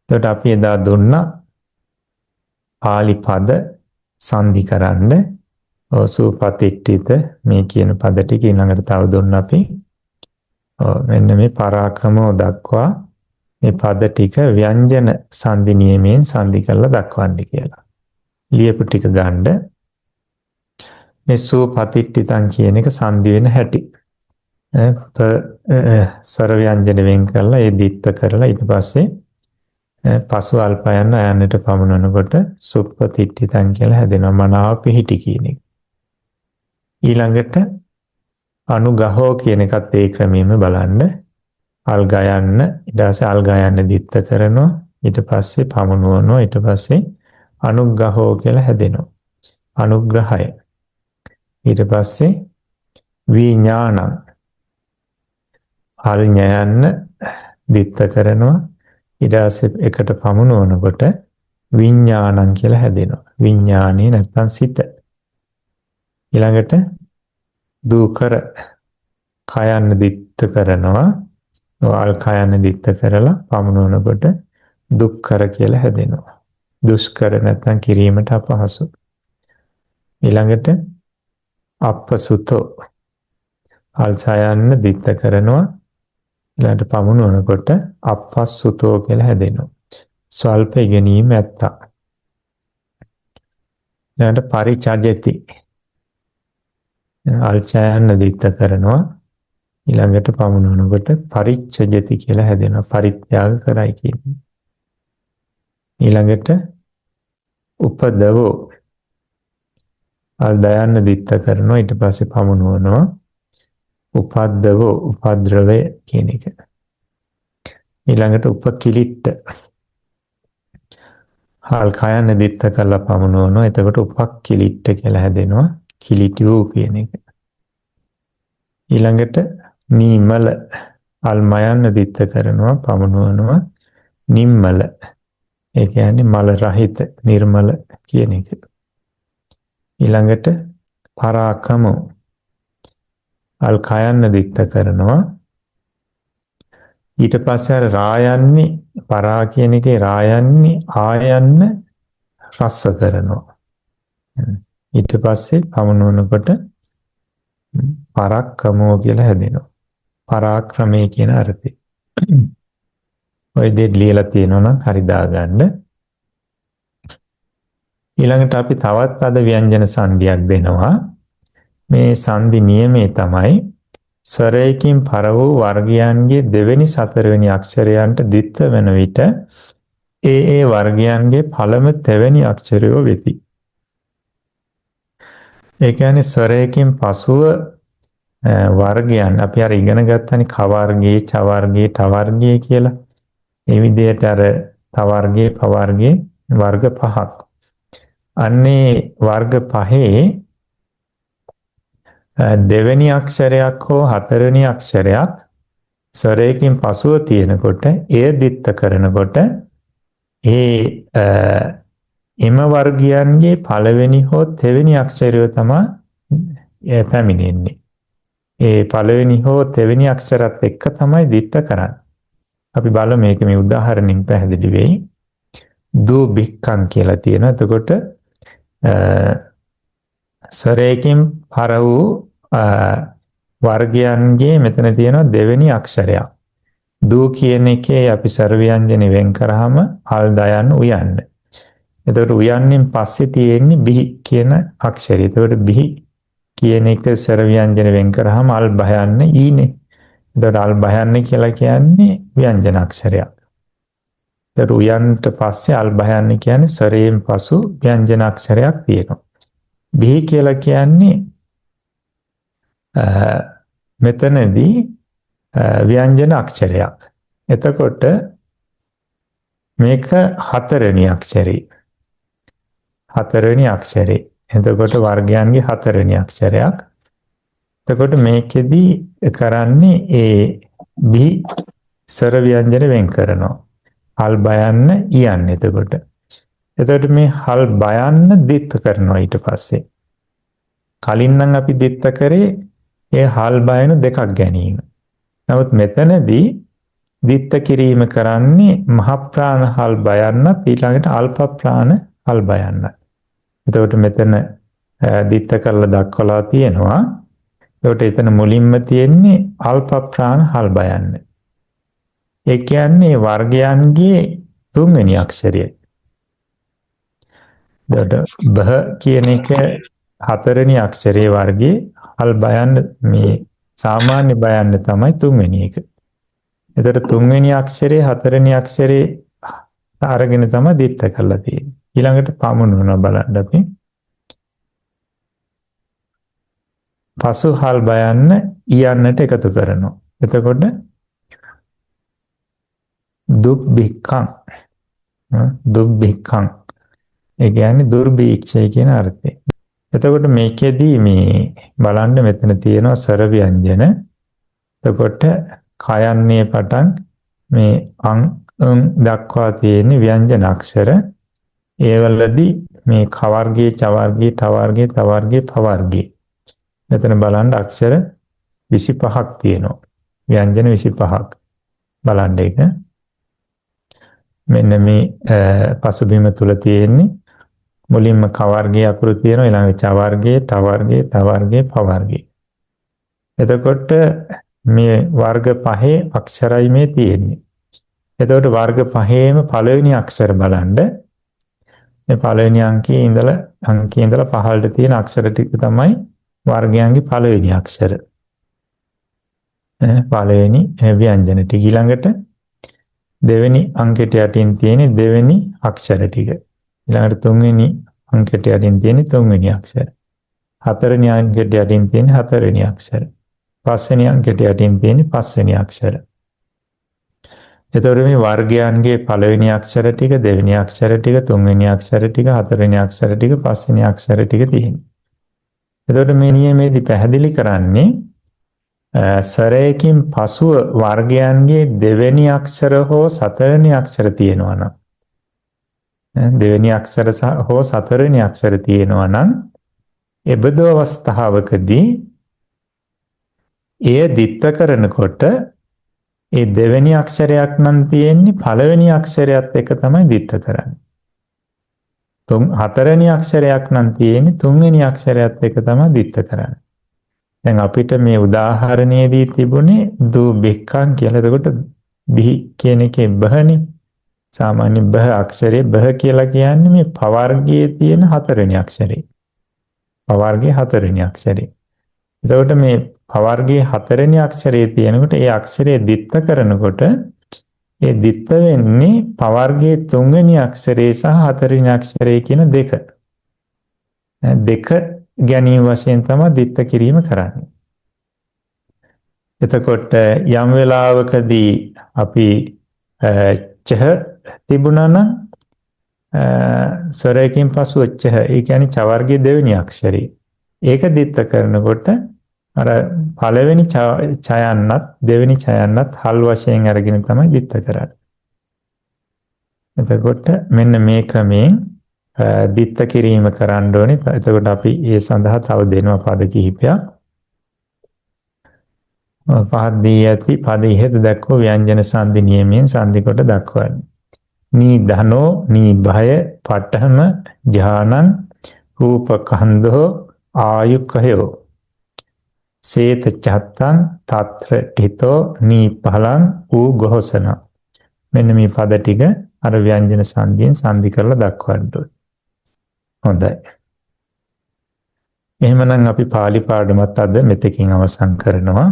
එතකොට අපි එදා දුන්නා පාලි පද සංධි කරන්න. ඔව්, සුපතිට්ඨිත මේ කියන පද ටික ඊළඟට තව දුන්නා අපි. ඔව්, මෙන්න මේ පරාක්‍රමෝ දක්වා මේ පද ටික ව්‍යංජන සංධි නියමයෙන් සංධි කරලා දක්වන්න කියලා. ලියපු ටික ගන්න. මේ සුපතිට්ඨිතං කියන එක සංධි වෙන හැටි. ස්වර ව්‍යංජන වෙන් කරලා ඒ දිත්ත කරලා ඊට පස්සේ පසු අල්පයන් අයන්නට පමුණනකොට සුප්පතිට්ඨිතං කියලා හැදෙනවා, මනාව පිහිටි කියන එක. ඊළඟට අනුගහෝ කියන එකත් ඒ ක්‍රමයෙන්ම බලන්න. අල් ගයන්න, ඊට පස්සේ අල් ගයන්න දිත්ත කරනවා, ඊට පස්සේ පමුණුවනවා, ඊට පස්සේ අනුග්‍රහෝ කියලා හැදෙනවා. අනුග්‍රහය. ඊට පස්සේ විඥානං අල් ඥයන්න දිත්ත කරනවා, ඊට පස්සේ එකට පමුණුවනකොට විඥානං කියලා හැදෙනවා. විඥානේ නැත්තම් සිත. ඊළඟට දූකර කයන්න දිත්ත කරනවා, අල් කයන්න දිත්ත කරලා පමුණුවනකොට දුක්කර කියලා හැදෙනවා. දුෂ්කර නැත්තම් කිරීමට අපහසු. ඊළඟට අප්පසුතෝ අල් සයන්න දිත්ත කරනවා, ඊළඟට පමුණුවනකොට අප්පස්සුතෝ කියලා හැදෙනවා. ස්වල්ප ඉගෙනීම ඇත්තා. ඊළඟට පරිචජති අල්චයන්න දිත්ත කරනවා, ඊළඟට පමුණුවනකොට පරිච්ඡජති කියලා හැදෙනවා. පරිත්‍යාග කරයි කියන්නේ. ඊළඟට උපදවෝ අල් දයන්න දිත්ත කරනවා, ඊට පස්සේ පමුණුවනවා උපද්දවෝ උපද්‍රවය කියන එක. ඊළඟට උපකිලිට්ට හල් කයන්න දිත්ත කරලා පමුණුවනවා, එතකොට උපක්කිලිට්ට කියලා හැදෙනවා, කිලිටි වූ කියන එක. ඊළඟට නීමල අල් මයන්න දිත්ත කරනවා, පමුණුවනවා නිම්මල, ඒ කියන්නේ මල රහිත නිර්මල කියන එක. ඊළඟට පරාක්‍රම අල් කයන්න දිත්ත කරනවා, ඊට පස්සේ අර රායන්නේ පරා කියන එකේ රායන්නේ ආයන්න රස්ව කරනවා, ඊට පස්සේ පමුණුවනකොට පරක්කමෝ කියලා හැදෙනවා. පරාක්‍රමයේ කියන අර්ථය. ඔය දෙයක් ලියලා තියෙනවා නම් හරි දාගන්න. ඊළඟට අපි තවත් අද ව්‍යංජන සංධියක් දෙනවා. මේ සංධි නියමය තමයි ස්වරයකින් පර වූ වර්ගයන්ගේ දෙවෙනි සතරවෙනි අක්ෂරයන්ට ද්විත්ව වෙන විට ඒ ඒ වර්ගයන්ගේ පළමු තෙවෙනි අක්ෂරය වෙති. ඒ කියන්නේ ස්වරයකින් පසුව වර්ගයන් අපි අර ඉගෙන ගත්තනේ ක වර්ගයේ, ච වර්ගයේ, ට වර්ගයේ කියලා. ඒ විදිහට අර ත වර්ගයේ, ප වර්ගයේ වර්ග පහක්. අන්නේ වර්ග පහේ දෙවෙනි අක්ෂරයක් හෝ හතරවෙනි අක්ෂරයක් ස්වරයකින් පසුව තියෙනකොට එය දිත්ත කරනකොට ඒ එම වර්ගයන්ගේ පළවෙනි හෝ තෙවෙනි අක්ෂරය තමයි පැමිණෙන්නේ. ඒ පළවෙනි හෝ තෙවෙනි අක්ෂරත් එක්ක තමයි දිත්ත කරන්නේ. අපි බලමු මේක මේ උදාහරණින් පැහැදිලි වෙයි. දූ බික්කං කියලා තියෙනවා. එතකොට ස්වරයකින් පර වූ වර්ගයන්ගේ මෙතන තියෙනවා දෙවෙනි අක්ෂරයක්. දූ කියන එකේ අපි ස්වර ව්‍යංජන වෙන් කරාම අල් දයන්න උයන්න. එතකොට උයන්නෙන් පස්සේ තියෙන්නේ බිහි කියන අක්ෂරය. එතකොට බිහි කියන එක ස්වර ව්‍යංජන වෙන් කරාම අල් භයන්න ඊනේ. එතකොට අල් භයන්න කියලා කියන්නේ ව්‍යංජන අක්ෂරයක්. එතකොට උයන්ට පස්සේ අල් භයන්න කියන්නේ ස්වරයෙන් පසු ව්‍යංජන අක්ෂරයක් තියෙනවා. බිහි කියලා කියන්නේ මෙතනදී ව්‍යංජන අක්ෂරයක්. එතකොට මේක හතරවෙනි අක්ෂරේ. හතරවෙනි අක්ෂරේ. එතකොට වර්ගයන්ගේ හතරවෙනි අක්ෂරයක්. එතකොට මේකෙදි කරන්නේ ඒ බි ස්වර ව්‍යංජන වෙන් කරනවා. හල් බයන්න ඉයන්න එතකොට. එතකොට මේ හල් බයන්න දිත්ත කරනවා ඊට පස්සේ. කලින් නම් අපි දිත්ත කරේ ඒ හල් බයන දෙකක් ගැනීම. නමුත් මෙතනදී දිත්ත කිරීම කරන්නේ මහ ප්‍රාණ හල් බයන්නත් ඊළඟට අල්ප ප්‍රාණ හල් බයන්නත්. එතකොට මෙතන දිත්ත කරලා දක්වලා තියෙනවා. එතකොට එතන මුලින්ම තියෙන්නේ අල්ප ප්‍රාණ හල් බයන්න. ඒ කියන්නේ වර්ගයන්ගේ තුන්වෙනි අක්ෂරය. එතකොට බහ කියන එක හතරවෙනි අක්ෂරයේ වර්ගයේ හල් බයන්න මේ සාමාන්‍ය බයන්න තමයි තුන්වෙනි එක. එතකොට තුන්වෙනි අක්ෂරේ හතරවෙනි අක්ෂරේ අරගෙන තමයි දිත්ත කරලා තියෙන්නේ. ඊළඟට පමුණුවනවා බලන්න අපි. පසු හල් බයන්න ඊයන්නට එකතු කරනවා. එතකොට දුබ්බික්ඛං දුබ්බික්ඛං ඒ කියන්නේ දුර්භීක්ෂය කියන අර්ථය. එතකොට මේකෙදී මේ බලන්න මෙතන තියෙනවා සර ව්‍යංජන. එතකොට කයන්නේ පටන් මේ අං උන් දක්වා තියෙන ව්‍යංජන අක්ෂර. ඒ වලදී මේ ක වර්ගයේ, ච වර්ගයේ, ට වර්ගයේ, ත වර්ගයේ, ප වර්ගයේ. මෙතන බලන්න අක්ෂර 25ක් තියෙනවා. ව්‍යංජන 25ක්. බලන්න ඒක. මෙන්න මේ පසුබිම තුල තියෙන්නේ මුලින්ම ක වර්ගයේ අකුරු තියෙනවා, ඊළඟට ච වර්ගයේ, ට වර්ගයේ, ත වර්ගයේ, ප වර්ගයේ. එතකොට මේ වර්ග පහේ අක්ෂරයි මේ තියෙන්නේ. එතකොට වර්ග පහේම පළවෙනි අක්ෂර බලන්න. මේ පළවෙනි අංකයේ ඉඳලා පහළට තියෙන අක්ෂර ටික තමයි වර්ගයන්ගේ පළවෙනි අක්ෂර. පළවෙනි ව්‍යංජන ටික. ඊළඟට දෙවෙනි අංකයට යටින් තියෙන දෙවෙනි අක්ෂර ටික. ඊළඟට තුන්වෙනි අංකයට යටින් තියෙන තුන්වෙනි අක්ෂර. හතරවෙනි අංකයට යටින් තියෙන හතරවෙනි අක්ෂර. පස්වෙනි අංකයට යටින් තියෙන පස්වෙනි අක්ෂර. එතකොට මේ වර්ගයන්ගේ පළවෙනි අක්ෂර ටික, දෙවෙනි අක්ෂර ටික, තුන්වෙනි අක්ෂර ටික, හතරවෙනි අක්ෂර ටික, පස්වෙනි අක්ෂර ටික තියෙනවා. එතකොට මේ නියමයේදී පැහැදිලි කරන්නේ ස්වරයකින් පසුව වර්ගයන්ගේ දෙවෙනි අක්ෂර හෝ සතරවෙනි අක්ෂර තියෙනවා නම්, දෙවෙනි අක්ෂර හෝ සතරවෙනි අක්ෂර තියෙනවා නම් එබඳු අවස්ථාවකදී එය දිත්ත කරනකොට ඒ දෙවෙනි අක්ෂරයක් නම් තියෙන්නේ පළවෙනි අක්ෂරයත් එක තමයි දිත්ත කරන්නේ. හතරවෙනි අක්ෂරයක් නම් තියෙන්නේ තුන්වෙනි අක්ෂරයත් එක තමයි දිත්ත කරන්නේ. දැන් අපිට මේ උදාහරණයේදී තිබුණේ දු බික්කං කියලා. එතකොට බිහි කියන එකේ බහනේ. සාමාන්‍ය බහ අක්ෂරයේ බහ කියලා කියන්නේ මේ පවර්ගයේ තියෙන හතරවෙනි අක්ෂරේ. පවර්ගයේ හතරවෙනි අක්ෂරේ. එතකොට මේ පවර්ගයේ හතරවෙනි අක්ෂරයේ තියෙනකොට ඒ අක්ෂරයේ දිත්ත කරනකොට ඒ දිත්ත වෙන්නේ පවර්ගයේ තුන්වෙනි අක්ෂරේ සහ හතරවෙනි අක්ෂරේ කියන දෙක. දෙක ගැනීම වශයෙන් තමයි දිත්ත කිරීම කරන්නේ. එතකොට යම් වෙලාවකදී අපි චහ තිබුණා නම් ස්වරයකින් පසුව චහ, ඒ කියන්නේ ච වර්ගයේ දෙවෙනි අක්ෂරේ. ඒක දිත්ත කරනකොට අර පළවෙනි චයන්නත් දෙවෙනි චයන්නත් හල් වශයෙන් අරගෙන තමයි දිත්ත කරන්නේ. එතකොට මෙන්න මේ ක්‍රමයෙන් දිත්ත කිරීම කරන්න ඕනේ. එතකොට අපි ඒ සඳහා තව දෙනවා පද කිහිපයක්. පහත් දී ඇති පද ඉහත දක්වූ ව්‍යංජන සන්ධි නියමයෙන් සන්ධි කොට දක්වන්න. නී ධනෝ නී භය පඨම ඥානං රූපකන්ධෝ ආයුකයෝ සේත චත්තං තත්‍ර ඨිතෝ නී පලං ඌ ගොහසන. මෙන්න මේ පද ටික අර ව්‍යංජන සන්ධියෙන් සන්ධි කරලා දක්වන්න ඕනේ. හොඳයි. එහෙමනම් අපි පාලි පාඩමත් අද මෙතකින් අවසන් කරනවා.